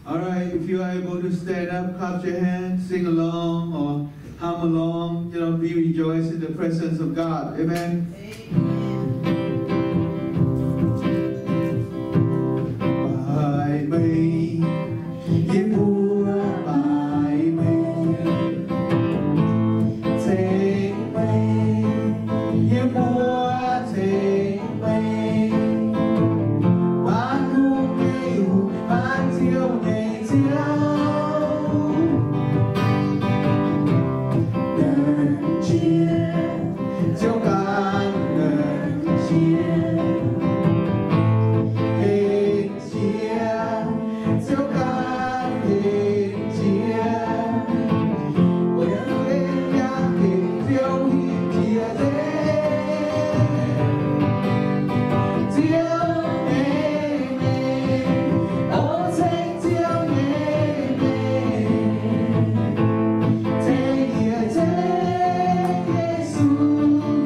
All right, if you are able to stand up, clap your hands, sing along, or hum along, you know, we rejoice in the presence of God. Amen. Baaix meih, yie mbuo baaix meih, ceng meih, yie mbuo ceng meih, baanc hungh nyei Hungh, baanc Ziouv nyei Ziouv. Nangc jiex, Ziouv ganh nangc jiex, henv jiex, Ziouv ganh henv jiex. Wuov deix yangh gengh Ziouv henv jiex deix. Ziouv nyei mengh, o ceng Ziouv nyei mengh, ceng yie ceng Yesu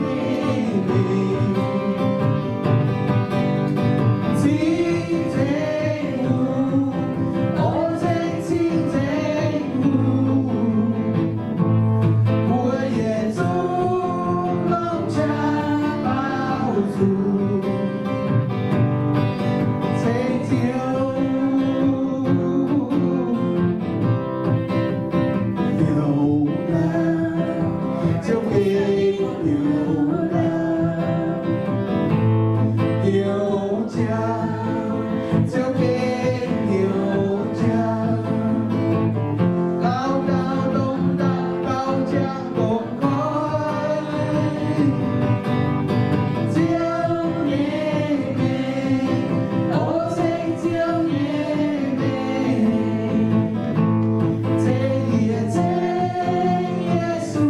nyei mengh. Cing Cing Hungh, o ceng Cing Cing Hungh, mbuo yietc zungv longc qaqv baaux zuqc ceng Ziouv. Hnyouv ndaangc, Ziouv gengh hnyouv ndaangc. Hnyouv jangx, Ziouv gengh hnyouv jangx. Gauh ndaauv dongh ndaangc gauh jangx dongh koiv. Ziouv nyei mengh, o ceng Ziouv nyei mengh, ceng yie ceng Yesu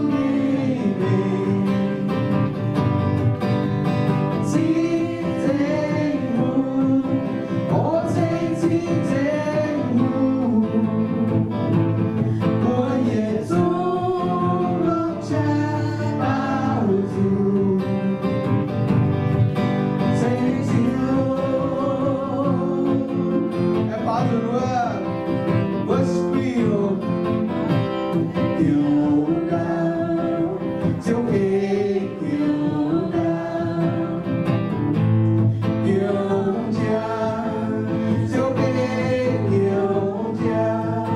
nyei mengh. Cing Cing Hungh, o ceng Cing Cing Hungh, mbuo yietc zungv longc qaqv baaux zuqc ceng Ziouv. Aengx baaux zuqc wuov, wuov spirit, hnyouv ndaangc, Ziouv gengh hnyouv ndaangc. Hnyouv jangx, Ziouv gengh hnyouv jangx.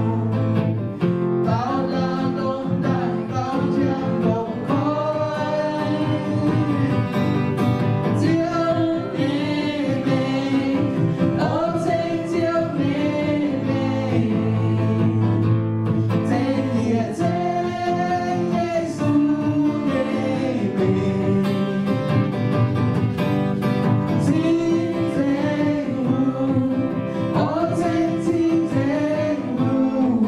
Gauh ndaauv dongh ndaangc gauh jangx dongh koiv. Ziouv nyei mengh, o ceng Ziouv nyei mengh, ceng yie ceng Yesu nyei mengh. Cing Cing Hungh, o ceng Cing Cing Hungh,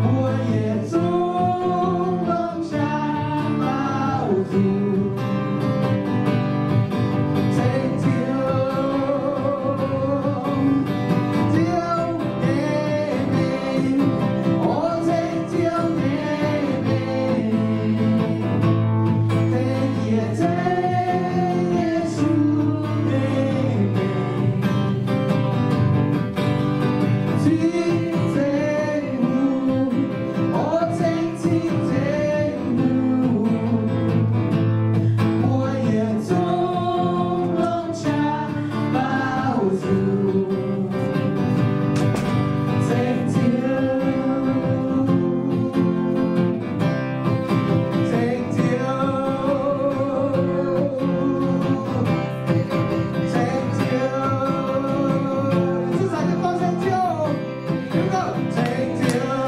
mbuo yietc zungv longc qaqv baaux zuqc ceng Ziouv. Ziouv nyei mengh, o ceng Ziouv nyei mengh, ceng yie ceng Yesu nyei mengh. Cing Cing Hungh, o ceng Cing Cing Hungh, mbuo yietc zungv longc qaqv baaux zuqc ceng Ziouv. Ceng Ziouv, ceng Ziouv. Ceng Ziouv.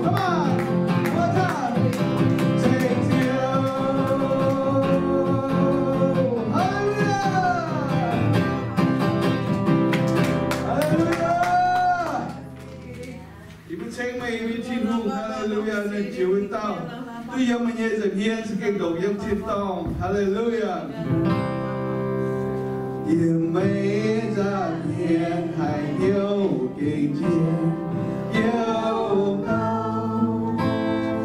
Come on. One time. Ceng Ziouv. Hallelujah. Hallelujah. Yie mbuo ceng meih, yie mbuo Tin-Hungh. Hallelujah. Ninh jiex wuov dauh duqv yiem meih nyei nza'hmien, se gengh ndongc yiem tin-dorngh. Hallelujah. Yiem meih nza'hmien haiz hnyouv gengh njien, hnyouv gauh,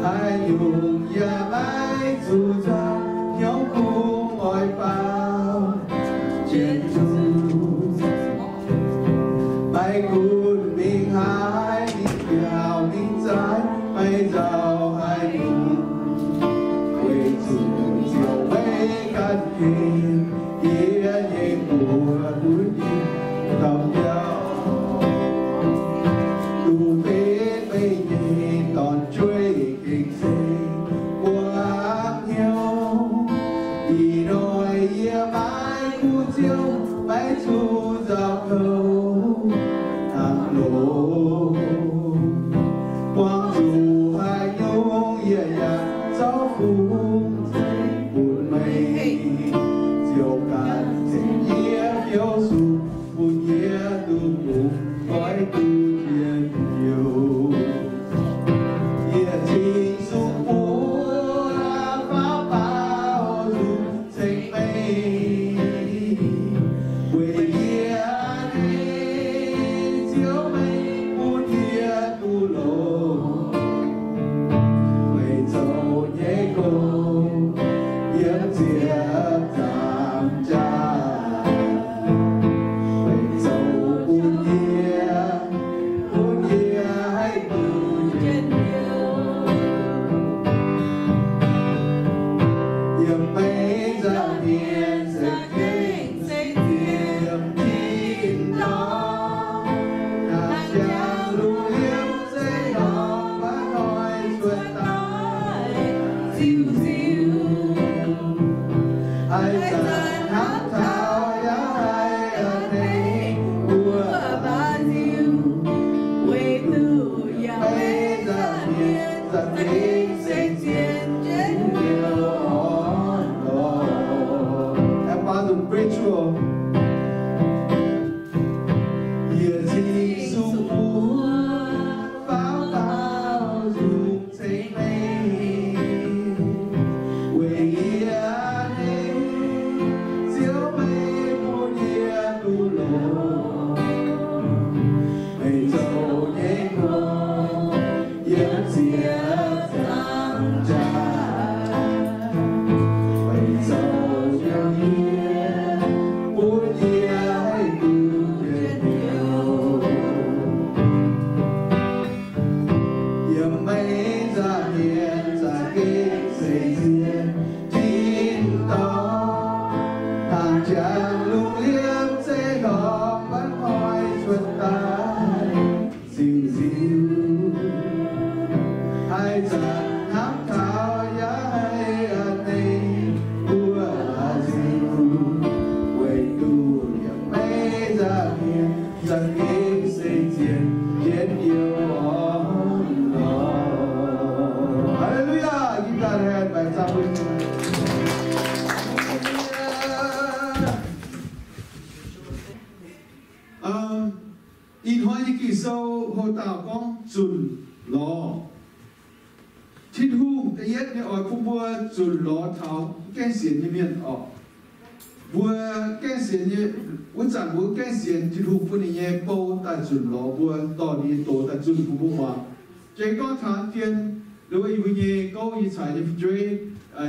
haaix nyungc yaac maiv zuqc nzauh, hnyouv kungx oix baaux jienv zuqc. Zuqc nzaaux kouv hnangv loz, buangh zuqc haaix nyungc yie yaac zaux fungx zeiv bun meih. Ziouv ganh ceix yie fiou sung, bun yie duqv bungx goiv duqv njien-youh. Yie cingx sung buo faaux baaux nzung ceng meih, weic yie hneiv Ziouv meih bun yie duqv longx. Meih zoux nyei gong yiem ziepc nzaangc jaax, meih zoux bun yie, bun yie haih duqv njien-youh. Yiem meih nza'hmien za'gengh se ziepc tin-dorngh, hnangv jangx lungh liemh zeiv-ndorpc, maiv hnoi cuotv daaih ziux nziux. Haih zanc hnamv taux yaac haih a'hneiv mbuo baac nziux, weic zuqc yiem meih nza'hmien za'gengh se zien jienv liouh orn-lorqc. Help us to preach, Lord. Yie cingx sung buo faaux baaux nzung ceng meih, weic yie hneiv Ziouv meih bun yie duqv longx. Meih zoux nyei gong yiem ziepc nzaangc jaax, meih zoux nyei yie, bun yie haih duqv njien-youh. Yiem meih nza'hmien za'gengh se zien tin-dorngh, hnangv jangx lungh liemh zeiv-ndorpc, maiv hnoi cuotv daaih ziux nziux. Haih zanc hnamv taux yaac haih a'hneiv mbuo baac nziux, weic zuqc yiem meih nza'hmien za'gengh se zien jienv liouh orn-lorqc. Hallelujah! Give God a hand by Hallelujah! Ih hnoi nyei Ging-Sou hoqc dauh gorngv zunc lorz. Tin-Hungh da'yietv nyei oix bun mbuo zunc lorz taux gaengh sienx nyei mienh orqc. Mbuo gaengh sienx nyei, wuov zanc mbuo gaengh sienx Tin-Hungh bun ninh nyei bou daaih zunc lorz mbuo, dorh ninh nyei doz daaih zunh bun mbuo muangx. Jiex gorngv taux dien, nduov yie mbuo nyei gouv yie caux nyei fu'jueiv,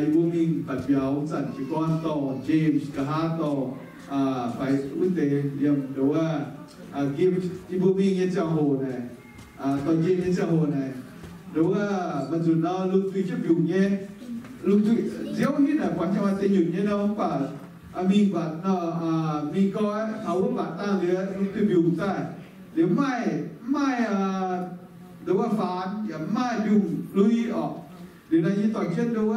yie mbuo mingh batc mbiauz wuov zanc jiez gorn dorh James, nqa'haav dorh, fai wuov deix liemh nduov, gift, yie mbuo mingh nyei ziangh hoc naaic, dorh James nyei ziangh hoc naaic, nduov, maaih nzunc nor lungh duih jienv mbiungc nyei, lungh duih nziouv hitv naaic buatc jienv maaih deix nyunc nyei nor, mv baac mingh mbatc nor, mingh gau taux wuov mbatc dangh liuz lungh duih mbiungc daaih, liuz mv maaih, mv maaih nduov faanx yaac mv maaih mbiungc lui orqc. Liuz naaic yie dorh jienv nduov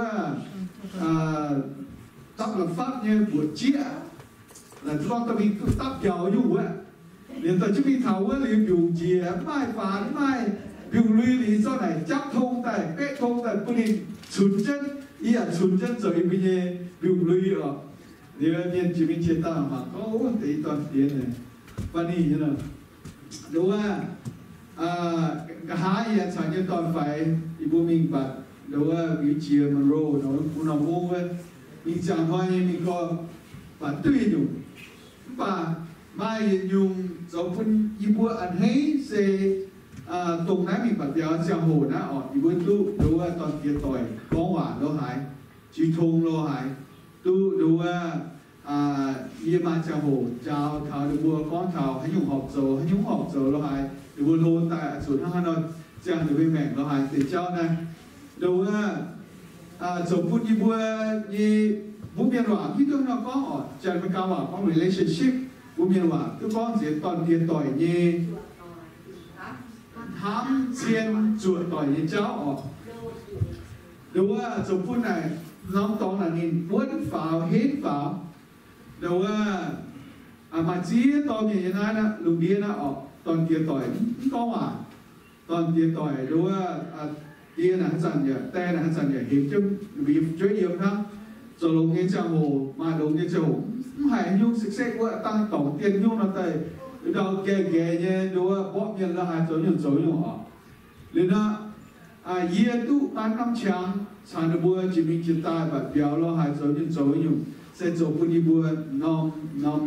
dapv la'fapv nyei mbuoqc jieqv, la'zorng dorh mingh duqv dapv mbiauz nyungc wuov. Liuz dorh jienv mingh taux wuov liuz mbiungc njiec, mv maaih faanx, mv maaih mbiungc lui liuz, zorqv naaic japv tong daaih, beqv tong daaih bun ninh cunx jienv, yie yaac cunx jienv zoux yie mbuo nyei mbiungc lui orqc. Liuz mienh jiex mingh jiex daaih mangc gorngv, ov, deix yie dorn-diex naaic funny nyei nor. Nduov, nqa'haav yie caux nyei dorn-faix yie mbuo mingh mbatc nduov, mbiuz jiex Monroe nor, bun norm mungv wuov, mingh ziangh hnoi nyei mingh gorx, mbatc duqv yietc nyungc. Mv baac maaih yietc nyungc zoux bun yie mbuo a'hneiv se, dongh naaiv mingh mbatc mbiauz ziangh hoc naaiv orqc, yie mbuo duqv nduov dorn-diex doic gorngv waac lo haaix, jiu tong lo haaix, duqv nduov, yie maaih ziangh hoc njaaux taux ninh mbuo gorngv taux haaix nyungc horpc zoux, haaix nyungc mv horpc zoux lo haaix, ninh mbuo hlo daaih oix zuqc hnangv haaix nor ziangh ninh mbuo maengc lo haaix deix jauv naaiv. Nduov, zoux bun yie mbuo nyei, mbuo mienh waac hiuv duqv nor gorngv orqc, Janx-Meigaa waac gorngv relationship, mbuo mienh waac duqv gorngv nziex dorn-diex doic nyei hnamv zien zuoqc doic nyei jauv orqc. Nduov, zoux bun naaic norm dorngx naaic ninh buonv faaux, henv faaux. Nduov, Maaih ziex dorh mienh nyei naaiv, lungh ndiev naaiv orqc, dorn-diex doic mv gorngv waac. Dorn-diex doic nduov, die naaic haaix zanc yaac, die naaic haaix zanc yaac hemx jienv mbuo nyei fu'jueiv yiem hnangv. Zoux longx nyei ziangh hoc, maaih longx nyei ziangh hoc, mv haiz nyungc sekv-sekv wuov dangh dorngc dien nyungc nor daaih ndau nqaeqv nqaeqv nyei nduov mborqv mienh la'haaix zoux nyungc zoux nyungc orqc. Liuz nor, yie duqv naaiv norm qangx caux ninh mbuo jiex mingh jiex daaih mbatc mbiauz la'haaix zoux nyungc zoux nyungc, se zoux bun yie mbuo norm, norm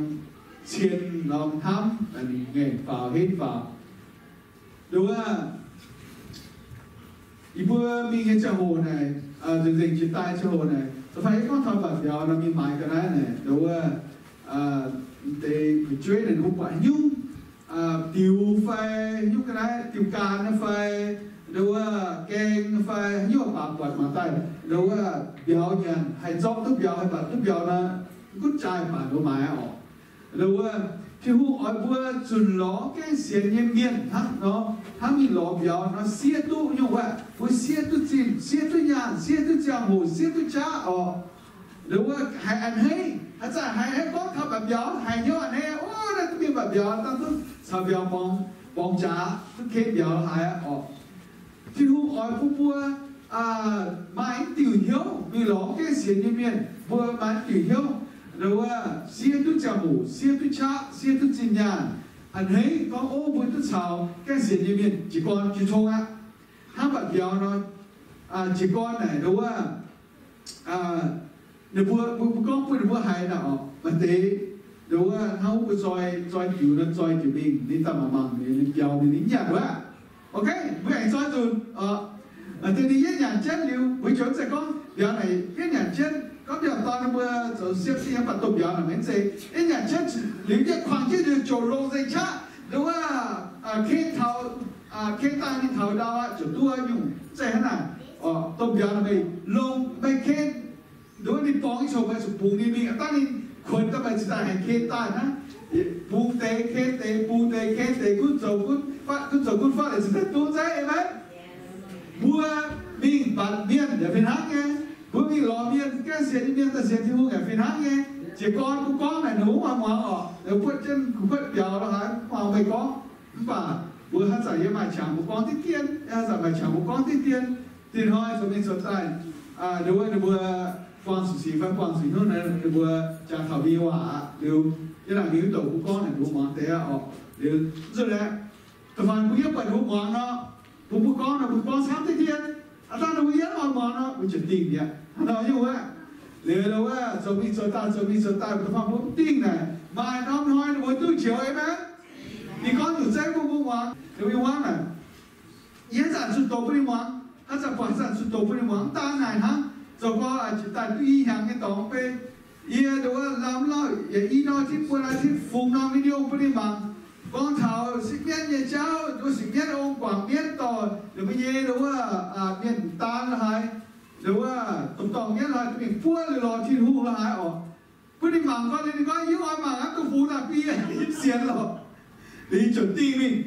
cien, norm hnamv ngaengc faaux henv faaux. Nduov, yie mbuo mingh nyei ziangh hoc naaic, nzengc nzengc jiex daaih ziangh hoc naaic, da'faanh yie gorngv taux mbatc mbiauz nor mingh maaiz ga'naaiv naaic, nduov, deix fu'jueiv naaic ninh mbuo buatc haaix nyungc diux fai haaix nyungc ga'naaiv, diux gaanv fai, nduov, gaeng fai haaix nyungc baac buatc mangc daaih, nduov, mbiauz nyanc, haih zorqv duqv mbiauz, haih mbatc duqv mbiauz nor, gunv jaaix baac nduov maaiz orqc. Nduov, Tin-Hungh oix mbuo zunc lorz gaengh sienx nyei mienh hnangv nor, hnangv mingh lorz mbiauz nor siev duqv nyungc wuov, mbuo siev duqv zinh, siev duqv nyaanh, siev duqv ziangh hoc, siev duqv qaqv orqc. Nduov, haiz a'hneiv, haaix zanc haiz a'hneiv gorngv taux mbatc mbiauz, haiz hnyouv a'hneiv, o, naaiv duqv mingh mbatc mbiauz, dangh duqv caux mbiauz borngz, borngz jaax, duqv ken mbiauz haiz orqc. Tin-Hungh oix bun mbuo maaih diuc hnyouv mingh lorz gaengh sienx nyei mienh, mbuo maaih diuc hnyouv, nduov, siev duqv ziangh hoc, siev duqv qaqv, siev duqv zinh nyaanh. A'hneiv gorngv, o, mbuo duqv caux gaengh sienx nyei mienh jiez gorn jiez tong aqv. Hnangv mbatc mbiauz nor, jiez gorn naaic nduov, ninh mbuo, mbuo, mbuo gorngv bun ninh mbuo haiz naaic orqc, maaih deix, nduov, hnangv wuov mbuo zoi, zoi diuc nor, zoi diuc mingh, ninh daaih mangc mangc ninh, ninh biaux ninh, ninh nyanc wuov. Ok, mbuo aengx zoi nzunc orqc. Deix ninh yietv nyanc jienv liuz, mbuo ziouc mv zeiz gorngv mbiauz naaic yietv nyanc jienv, gorngv mbiauz dorn ninh mbuo zoux siepv siepv nyei, mv baac domh mbiauz naaic maiv zeiz. Yietv nyanc jienv liuz, yietv kuangx jienv liuz ziouc longc nzengc qaqv, nduov, ken taux, ken daaih ninh taux ndau aqv, ziouc duqv nyungc. Mv zeiz hnangv naaic. Orqc, domh mbiauz naaic meih longc meih ken, nduov, ninh borngz nyei coc meih zuqc bungx ninh mingh, aav dangh ninh kuonx daaih meih cingx daaih haih ken daaih hnangv. Bungx deix ken deix, bungx deix ken deix, gunv zoux gunv fatv, gunv zoux gunv fatv, cingx daaih duqv nzengc, aamen. Mbuo mingh mbatc mienh yaac fih hnangv nyei. Mbuo mingh lorz mienh, gaengh sienx nyei mienh daaih sienx Tin-Hungh yaac fih hnangv nyei. Jiez gorn mbuo gorngv naaic ninh mbuo mv oix muangx orqc, ninh mbuo buatc jienv kuv kuotv biaux la'haaix mv muangx meih gorngv. Mv baac mbuo haaix zanc yiem maaih qangx mbuo gorngv diqv dien, haaix zanc maaih qangx mbuo gorngv diqv dien. Dinh hnoi zoux mingh zoux daaih, nduov, ninh mbuo buangh zuqc sic fai buangh zuqc hnyouv naaic, ninh mbuo jangx taux mingh waac aqv. Liuz yiem naaic mingh wuov douc mbuo gorngv naaic ninh mbuo muangx deix aqv orqc. Liuz nzunc aeqv, da'faanh mbuo yiem buatc ninh mbuo muangx nor, mbuo mbuo gorngv nor mbuo gorngv camv diqv dien. Aav dangh ninh mbuo yiem oix muangx nor mbuo ziouc dingh mi'aqv. Hnangv nor nyungc wuov, liuz wuov zoux mingh zoux daaih, zoux mingh zoux daaih, da'faanh mbuo mv dingh naaic, maaih norm hnoi ninh mbuo duqv njoux, aamen. Ninh gorngv nyungc zeiv bun mbuo muangx, ninh mbuo muangx naaic, yie haaix zanc zuqc doqc bun ninh muangx, haaix zanc buatc haaix zanc zuqc doqc bun ninh muangx, mv daan naaic hnangv. Zoux gau jiex daaih duqv i hnyangx nyei dorngx beiv, yie nduov lamh lauh yaac i norm tin buo norm tin fungx norm video bun ninh mangc. Gorngv taux sipv mienv nyei jauv, nduov sipv mienv ong guangc mienv dorh ninh mbuo nyei nduov mienh daan la'haaix, nduov domh dorngh mienv la'haaix, duqv mingh buov liuz lorz Tin-Hungh la'haaix orqc. Bun ninh mangc gorngv, ninh gorngv, yie oix mangc aqv, dongh fungx naaic bie, yie sienx lorqc. Liuz yie ziouc dingh mingh,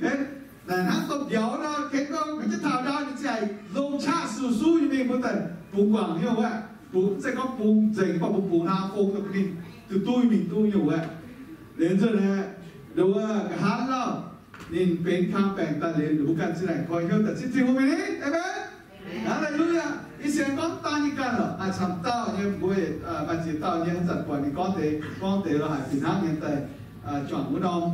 naaic hnangv domh mbiauz nor, ken gorngv maiv jienv taux ndau, ninh ziouc longc qaqv suqv suv nyei mingh bun daaih bungx guangc hnyouv wuov. Bungx, mv zeiz gorngv bungx nzengc, mv baac bungx bungx hnangv fong daaih bun ninh duqv duqv mingh duqv nyungc wuov. Liuz nzunc aeqv, nduov nqa'haav lauh, ninh benx kang baengc daaih liuz, ninh mbuo ganh zinh ndaangc koi hnyouv daaih zipv Tin-Hungh mingh ni. Aamen. Haa^le^lu^yaa. Yie sienx gorngv daan nyei ganh lorqc, maaih camv dauh nyei mbuo, maaih ziex dauh nyei haaix zanc buatc ninh gorngv deix, gorngv deix la'haaix fih hnangv nyei daaih juangc wuov norm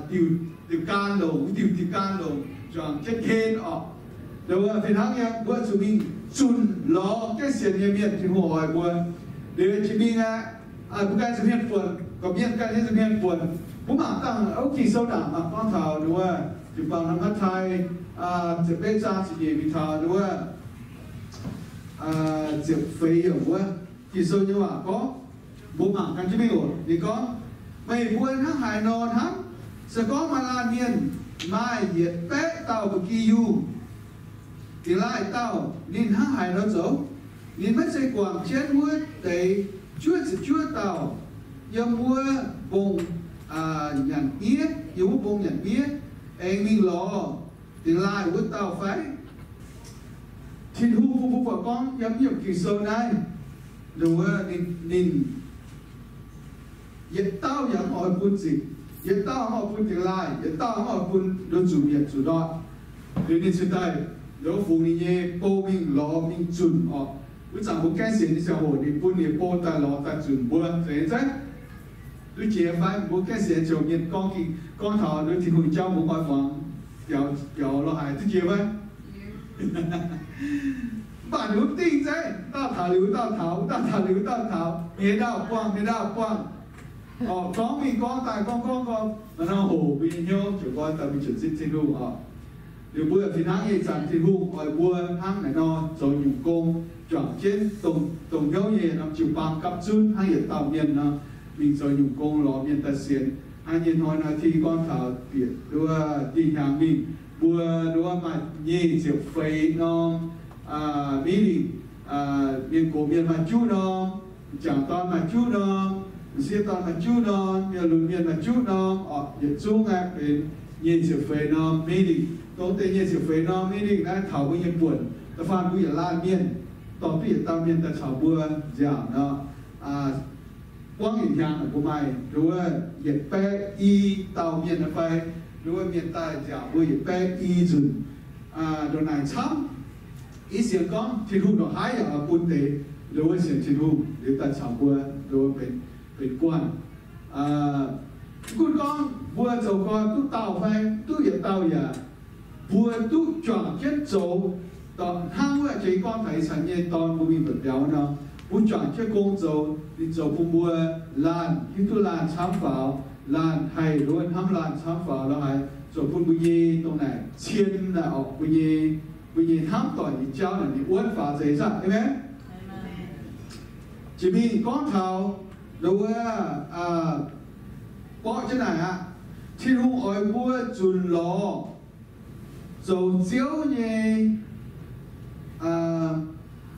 diuc, diuc gaan longc, wuov diuc, diuc gaan longc juangc jienv ken orqc. Nduov fih hnangv nyei, mbuo zuqc mingh zunc lorz gaengh sienx nyei mienh, Tin-Hungh oix mbuo. Liuz jiex mingh aeqv, mbuo ganh zuqc hmien buonc, gorqv-mienh ganh nyei zuqc hmien buonc. Mbuo mangc dangh wuov Ging-Sou ndaangc mangc gorngv taux nduov, jiu-baang norm Matv^tai ziepc betv zaang ziepc nyeic mingh taux nduov ziepc feix yiemc wuov, Ging-Sou nyei waac gorngv, mbuo mangc gaax jienv mingh oc. Ninh gorngv, meih mbuo hnangv haaix nor hnamv? Se gorngv maaih laanh mienh maaih yietc baeqv dauh ba'gi yungh, dingx laaih dauh, ninh hnangv haaix nor zoux? Ninh maiv zeiz guangc jienv wuov deix juov ziepc juov dauh yiem wuov mbong nyanc miev, yiem wuov mbong nyanc miev, aengx mingh lorz dingx laaih wuov dauh fai? Tin-Hungh bun mbuo buatc gorngv yiem naaiv yiemc Ging-Sou naaiv, ninh, ninh Yietc dauh yaac mv oix bun zitc, yietc dauh mv oix bun dingx laaih, yietc dauh mv oix bun nduov zuqc mietc zuqc ndortv. Liuz ninh cingx daaih liuz fungx ninh nyei bou mingh lorz mingh zunc orqc. Wuov zanc mbuo gaengh sienx ninh ziangh hoc ninh bun ninh bou daaih lorz daaih zunc mbuo. Zeiz nyei, duqv jiex fai? Mbuo gaengh sienx ziouc mienh gorngv, gorngv taux nduov Tin-Hungh nyei jauv mbuo mv oix muangx, biaux biaux lorz haic, duqv jiex fai? Mv baac ninh mbuo mv dingh zeiv, dauh taux liuz dauh taux, dauh taux liuz dauh taux, hmien ndaauh buangh, hmien ndaauh buangh. Orqc, gorngv mingh gorngv daaih, gorngv gorngv gorngv, maaih norm hoc mbuo nyei hnyouv ziouc nqoi daaih mingh ziouc zipv Tin-Hungh orqc. Liuz mbuo fih hnangv nyei zanc Tin-Hungh oix mbuo hnangv naaiv nor zoux nyungc gong, juangc jienv dongh, dongh hnyouv nyei norm jiu-baang gapv zunv hnangv yietc dauh mienh nor, mingh zoux nyungc gong lorz mienh daaih sienx. Hnangv nyei hnoi nor, Tin gorngv taux bieqc nduov dinh hnyangx mingh, mbuo nduov maaih nyic ziepc feix norm meeting, mienh gox mienh maaih juqv norm, m'jangc dorn maaih juqv norm, m'sieqv dorn maaih juqv norm, mienh lunx mienh maaih juqv norm, orqc, yietc zungv aeqv, benx nyic ziepc feix norm meeting. Dongh deix nyic ziepc feix norm meeting naaiv taux mbuo nyei buonc, da'faanh mbuo yietc laanh mienh dorh duqv yietc dauh mienh daaih caux mbuo nziaauc nor, buangv yietc hnyangx naaic mbuo maaih nduov yietc baeqv i dauh mienh fai, nduov mienh daaih nziaauc mbuo yietc baeqv i nzunc. Ndongc naaic camv, yie sienx gorngv Tin-Hungh ndongc haaix yaac oix bun deix nduov sienx Tin-Hungh liuz daaih caux mbuo nduov benx guanh. Mv gunv gorngv mbuo zoux gau duqv dauh fai duqv yietc dauh yaac, mbuo duqv juangc jienv zoux. Hnangv wuov jiex gorngv taux ih zanc nyei dorn mbuo mingh mbatc biaux nor, mbuo juangc jienv gong zoux, ninh zoux bun mbuo laanh hiuv duqv laanh camv faaux, laanh haih nduov hnamv laanh camv faaux lorz haaix, zoux bun mbuo nyei dongh naaic cien naaic orqc, mbuo nyei, mbuo nyei hnamv doic nyei jauv naaic ninh wuonv faaux zeiz zaqv. Aamen. Jiex mingh gorngv taux nduov wuov, borqv jienv naaic aqv. Tin-Hungh oix mbuo zunc lorz zoux Ziouv nyei,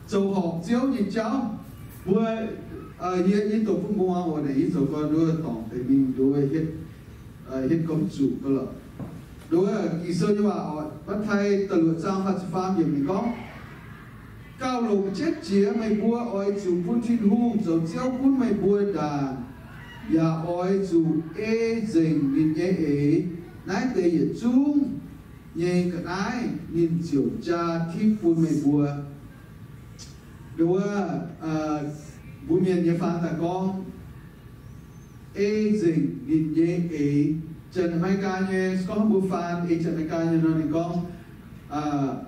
zoux horpc Ziouv nyei jauv. Mbuo, yie, yie doqc bun mbuo muangx oc. Naaic yie zoux gau nduov dorngc deix mingh nduov hietv, hietv gomv zuqc gau lorqc. Nduov Ging-Sou nyei waac oc, Matv^tai da'luoqc zaang faah ziepc faam yiemc ninh gorngv, Gauh longc jienv jiex meih mbuo oix zuqc bun Tin-Hungh zoux Ziouv gunv meih mbuo ndaangc, yaac oix zuqc ei nzengc ninh nyei eix. Naaiv deix yietc zungv nyei ga'naaiv ninh ziouc jaa tipv bun meih mbuo. Nduov, mbuo mienh nyei faan daaih gorngv, ei nzengc ninh nyei eix. Janx-Meigaa nyei, se gorngv mbuo faan ei Janx-Meigaa nyei nor, ninh gorngv,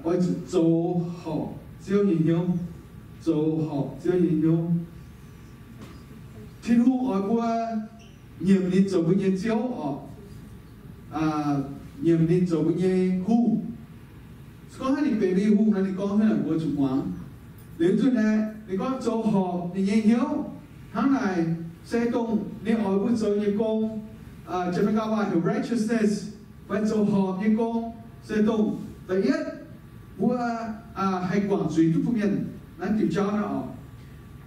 oix zuqc zoux horpc Ziouv nyei hnyouv. Zoux horpc Ziouv nyei hnyouv. Tin-Hungh oix mbuo nyiemc ninh zoux mbuo nyei Ziouv orqc, nyiemc ninh zoux mbuo nyei Hungh. Se gorngv hnangv ninh benx mbuo nyei Hungh nor, ninh gorngv haaix nor mbuo zuqc muangx. Liuz nzunc naaiv ninh gorngv zoux horpc ninh nyei hnyouv. Hnangv naaic se dongh ninh oix mbuo zoux nyei gong, Janx-Meigaa waac heuc righteousness, fai zoux horpc nyei gong, se dongh da'yietv, mbuo haih guangc zuiz duqv bun mienh. Naaiv diuh jauv naaiv orqc,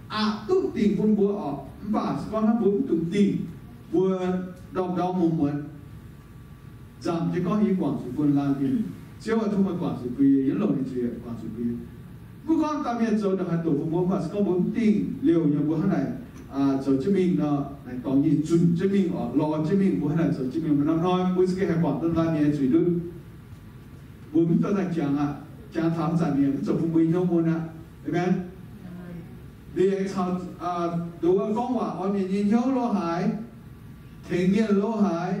aqc duqv dingc bun mbuo orqc. Mv baac se gorngv hnangv mbuo mv dungx dingh, mbuo ndorm-ndorm muonz-muonz nzamc jienv gorngv, Yie guangc zuiz bun laanh mienh. Ziouv aac, tov meih guangc zuiz bun yie, yie mv longc ninh zuiz guangc zuiz bun yie. Mv gunv gorngv dauh mienh zoux ndongc haaix doqc bun mbuo, mv baac se gorngv mbuo mv dingh liouh nyei, mbuo hnangv naaic zoux jienv mingh nor, naaic dorngx nyei zunh jienv mingh orqc, lorz jienv mingh, mbuo hnangv naaic zoux jienv mingh, maaih norm hnoi mbuo za'gengh haih guangc duqv laanh mienh nyei zuiz ndutv. Mbuo mv dorh daaih jangx aqv. Jangx taux zanc mienh mv zoux bun mbuo nyei hnyouv mun aqv. Aamen. Liuz caux nduov gorngv waac orn mienh nyei hnyouv lo haaix, tengx mienh lo haaix,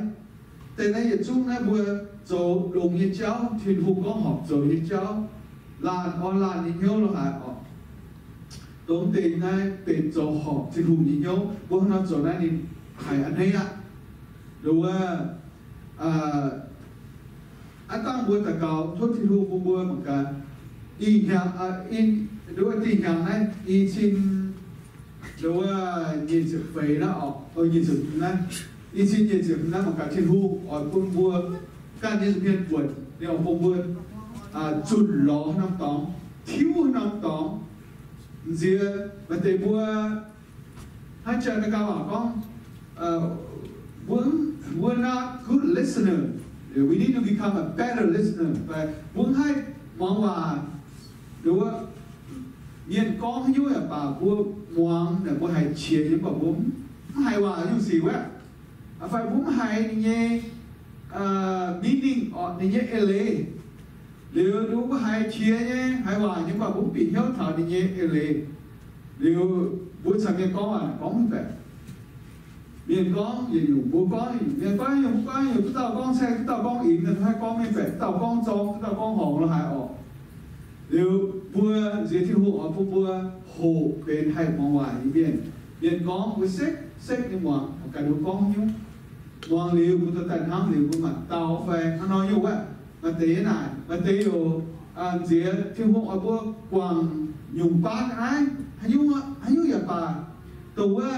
deix naaiv yietc zungv naaiv mbuo zoux longx nyei jauv, Tin-Hungh gorngv horpc zoux nyei jauv, laanh orn laanh nyei hnyouv lo haaix orqc. Dongh deix naaiv benx zoux horpc Tin-Hungh nyei hnyouv. Mbuo hnangv nor zoux naaiv ninh haiz a'hneiv aqv. Nduov, aav dangh mbuo daux gaux tov Tin-Hungh bun mbuo mangc gaax. Dinh hnyangx, nduov dinh hnyangx naaiv i cin, nduov nyic ziepc feix naaiv orqc, nyic ziepc hmz naaiv, i cin nyic ziepc hmz naaiv mangc gaax Tin-Hungh oix bun mbuo ganh nyei nza'hmien buonc, ninh oix bun mbuo zunc lorz haaix norm dorngx, tiuv haaix norm dorngx. Nziex maaih deix mbuo hnangv Janx-Meigaa waac gorngv, we're, we're not good listener. We need to become a better listener. Mbuo mv haih muangx waac, nduov, mienh gorngv haaix nyungc yaac baac mbuo muangx naaic mbuo haiz qiex nyei, mv baac mbuo mv mv haiz waac nyungc sic wuov, fai mbuo mv haiz ninh nyei meaning orqc, ninh nyei eix leiz. Liuz mbuo haiz qiex nyei, haiz waac nyei, mv baac mbuo mv bieqc hnyouv taux ninh nyei eix leiz. Liuz mbuo caux mienh gorngv waac gorngv mv baeqc. Mienh gorngv yietc nyungc, mbuo gorngv yietc nyungc, mienh gorngv yietc nyungc, mbuo gorngv yietc nyungc, duqv dauh gorngv saeng, duqv dauh gorngv imx, duqv dauh gorngv mengh baeqc, duqv dauh gorngv zorng, duqv dauh gorngv horngc lo haaix orqc. Liuz mbuo nziex Tin-Hungh oix bun mbuo hoqc benx haih muangx waac nyei mienh. Mienh gorngv mbuo sekv sekv nyei muangx, ganh mbuo gorngv nyungc. Muangx liuz mbuo dorh daaih hnamv liuz mbuo maanc dauh fai hnangv nor nyungc wuov. Maaih deix naaic, maaih deix youc nziex Tin-Hungh oix mbuo guangc nyungc baan naaiv, haaix nyungc yaac baac, dongh wuov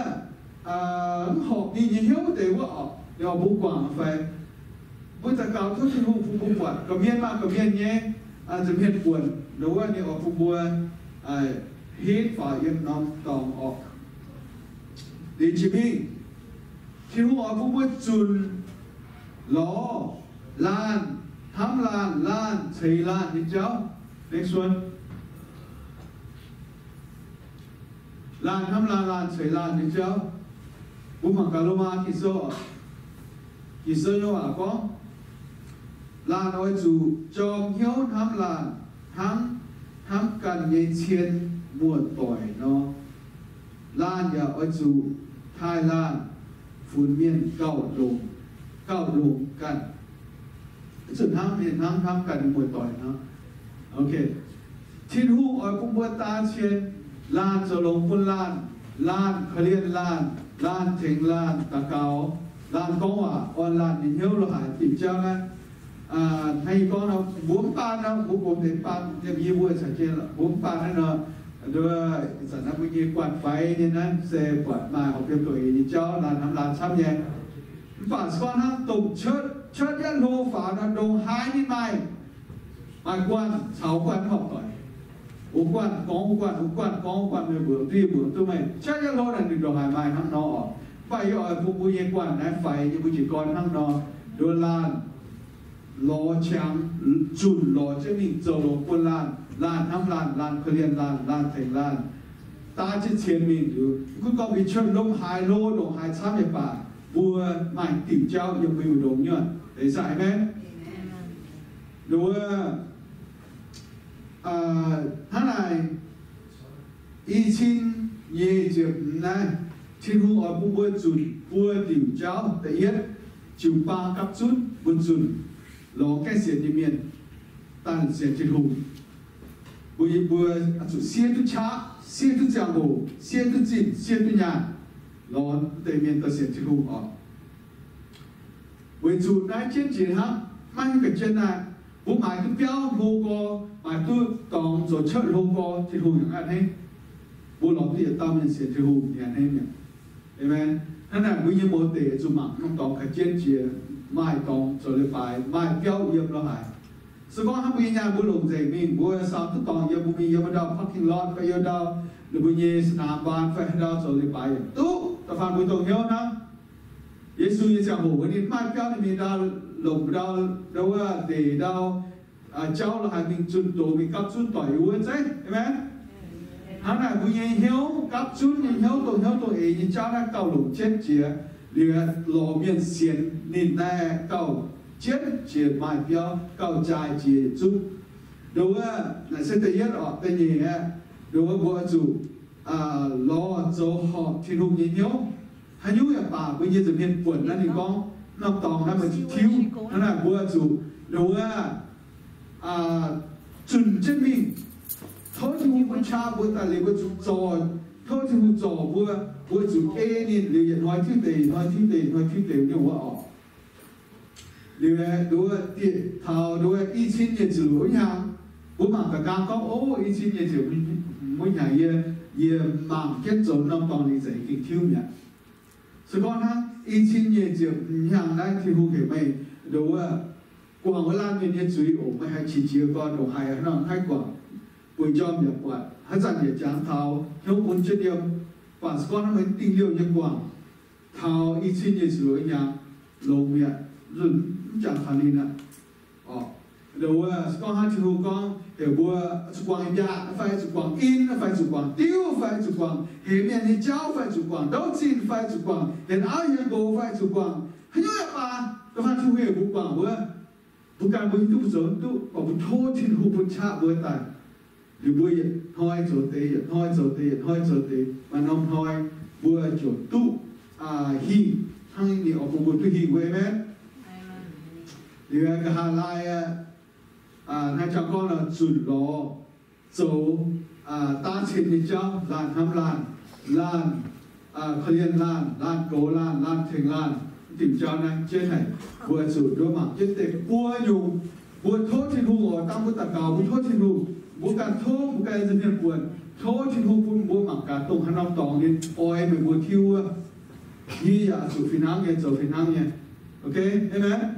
mv horpc ninh nyei hnyouv deix wuov orqc, ninh oix mbuo guangc fai. Mbuo daux gaux tov Tin-Hungh bun mbuo buatc, gorqv-mienh maah, gorqv-mienh nyei nza'hmien buonc, nduov ninh oix bun mbuo henv faaux yiem norm dorngx orqc. Liuz jiex mingh, Tin-Hungh oix bun mbuo zunc lorz laanh, hnamv laanh, laanh ceix laanh nyei jauv. Next one. Laanh hnamv laanh, laanh ceix laanh nyei jauv. Mbuo mangc gaax Lomaa Ging-Sou, Ging-Sou nyei waac gorngv, laanh oix zuqc jorm hnyouv hnamv laanh, hnangv hnamv ganh nyei cien muoz-doic nor. Laanh yaac oix zuqc taaih laanh funx mienh gauh longx, gauh longx ganh. Zuqc hnamv mienh hnangv hnamv ganh nyei muoz-doic nor. Tin-Hungh oix bun mbuo daav cien, laanh zoux longx bun laanh, laanh korv-lienh laanh, laanh tengx laanh daux gaux, laanh gorngv waac, orn laanh nyei hnyouv lo haaix diuc jauv naaiv. Hnangv yie gorngv nor, mbuo mv baan nor, mbuo gox deix mv baan, yiem yie mbuo caux jienv mbuo mv baan naaiv nor, ih zanc naaiv mbuo nyei guanh faix nyei naaiv se buatc maaih horpc biomv doqc eix nyei jauv, laanh hnamv laanh camv nyei. Mv baac se gorngv hnangv dongh cuotv, cuotv yietv hlo faaux nor, ndongc haaix ninh maaih, maaih guanh caux guanh mv horpc doic. Wuov guanh gorngv wuov guanh, wuov guanh gorngv wuov guanh, meih mbuox duqv, yie mbuox duqv meih, cuotv yietv hlo naaic ninh ndongc haaix maaih hnangv nor oc. Mv baac yie oix bun mbuo nyei guanh naaiv faix nyei, mbuo jiez gorn hnangv nor, nduov laanh lorz qangx, zunc lorz jienv mingh zoux longx bun laanh, laanh hnamv laanh, laanh korv-lienh laanh, laanh tengx laanh, daav jienv cien mingh liuz, mv gunv gorngv mbuo cuotv ndongc haaix hlo, ndongc haaix camv yaac baac, mbuo maaih diuc jauv yiem mbuo nyei longx nyuonh. Eix sai, amen. Nduov, hnangv naaic, i cin nyic ziepc hmz naaiv, Tin-Hungh oix bun mbuo zunc buo diuc jauv. Da'yietv, jiu-baang gapv zunv, mbuo zunc lorz gaengh sienx nyei mienh daaih sienx Tin-Hungh. Mbuo, mbuo zuqc siev duqv qaqv, siev duqv ziangh hoc, siev duqv zinh, siev duqv nyaanh, lorz deix mienh daaih sienx Tin-Hungh oc. Weic zuqc naaiv jienv jiex hnangv, maiv hiuv ga'jien naaic, mbuo maaiz duqv biauv hlo gorx, maaiz duqv dorngx zoux cuotv hlo gorx, Tin-Hungh yaac hnangv a'hneiv. Mbuo lorz duqv yietc dauh mienh sienx Tin-Hungh yaac hneiv mi'aqv. Aamen. Hnangv naaic mbuo nyei mouz deic zuqc mangc norm dorngx ga'jien jiex, maaih dorngx zoux leiz-baaix, maaih biauv yiem lo haaix. Se gorngv hnangv mbuo nyei nyaanh mbuo longc nzengc mingh, mbuo saau duqv dorngx yiem, mbuo mingh yiem wuov ndau parking lot fai yiem ndau, ninh mbuo nyei สนามบาส fai haaix ndau zoux leiz-baaix yaac duqv. Da'faanh mbuo dongh hnyouv hnangv, Yesu nyei ziangh hoc wuov ninh maaih biauv ninh mingh ndau, longc ndau, ndau wuov ndeic ndau, jauv lo haaix mingh zunh doz mingh gapv zunv doic yiem wuov zeiv. Aamen. Hnangv naaic mbuo nyei hnyouv, gapv zunv nyei hnyouv, dongh hnyouv dongh eix nyei jauv naaiv gauh longc jienv jiex, liuz lorz mienh sienx ninh naaiv gauh jienv jiex maaih biauv, gauh jaaix jiex yietc zungv. Nduov wuov naaic se da'yietv orqc. Da'nyeic aeqv, nduov wuov mbuo oix zuqc lorz zoux horpc Tin-Hungh nyei hnyouv. Haaix nyungc yaac baac mbuo nyei nza'hmien buonc naaiv ninh gorngv, norm dorngx naaiv mbuo zuqc tiuv. Hnangv naaic mbuo zuqc nduov wuov zunh jienv mingh. Tov Tin-Hungh bun qaqv mbuo daaih liuz mbuo zuqc zorc, tov Tin-Hungh zorc mbuo, mbuo zuqc ei ninh liuz yietc hnoi tiuv deix, yietc hnoi tiuv deix, yietc hnoi tiuv deix nyungc wuov orqc. Liuz nduov, taux nduov i cin nyic ziepc luoqc wuov hnyangx, mbuo mangc gaax gorngv, o, i cin nyic ziepc luoqc wuov hnyangx yie, yie mangc jienv zoux norm dorngx lingh zeiz gengh tiuv mi'aqv. Se gorngv hnangv i cin nyic ziepc hnyangx naaiv Tin-Hungh heuc meih nduov wuov guangc wuov laanh mienh nyei zuiz oc, meih haih qiex jiez gorn ndongc haaix hnangv nor haih guangc, bueix njormh yaac buatc, haaix zanc yaac jangx taux hnyouv mun jienv yiem. Baac se gorngv hnangv meih mv dingh liouh nyei guangc, taux i cin nyic ziepc luoqc wuov hnyangx longx mi'aqv, nzunc mv jangx taux ninh aqv. Orqc, Ndoh wuov se gorngv hnangv Tin-Hungh gorngv heuc mbuo zuqc guangc yaac fai zuqc guangc in fai zuqc guangc diuv fai zuqc guangc heix mienh nyei jauv fai zuqc guangc ndouv zinh fai zuqc guangc hienx auv hienx nqox fai zuqc guangc haaix nyungc yaac baac, da'faanh Tin-Hungh heuc mbuo guangc wuov, mbuo ganh mbuo hiuv duqv mbuo zoux duqv, mv baac mbuo tov Tin-Hungh bun qaqv mbuo daaih. Liuz mbuo yietc hnoi zoux deix, yietc hnoi zoux deix, yietc hnoi zoux deix, maaih norm hnoi mbuo ziouc duqv hingh hnangv ninh oix bun mbuo duqv hingh wuov, aamen. Liuz nqa'haav laai aqv, hnangv jang gorngv nor, zunc lorz zoux daav cien nyei jauv, laanh hnamv laanh, laanh korv-lienh laanh, laanh goux laanh, laanh tengx laanh. Diuc jauv naaiv jienv haic, mbuo zuqc nduov mangc jienv deix buo nyungc. Mbuo tov Tin-Hungh oc, dangh mbuo daux gaux mbuo tov Tin-Hungh, mbuo ganh tov, mbuo ganh nza'hmien buonc, tov Tin-Hungh bun mbuo mangc gaax dongh haaix norm dorngx ninh oix meih mbuo tiuv wuov, yie yaac zuqc fih hnangv nyei, zoux fih hnangv nyei. Ok, aamen.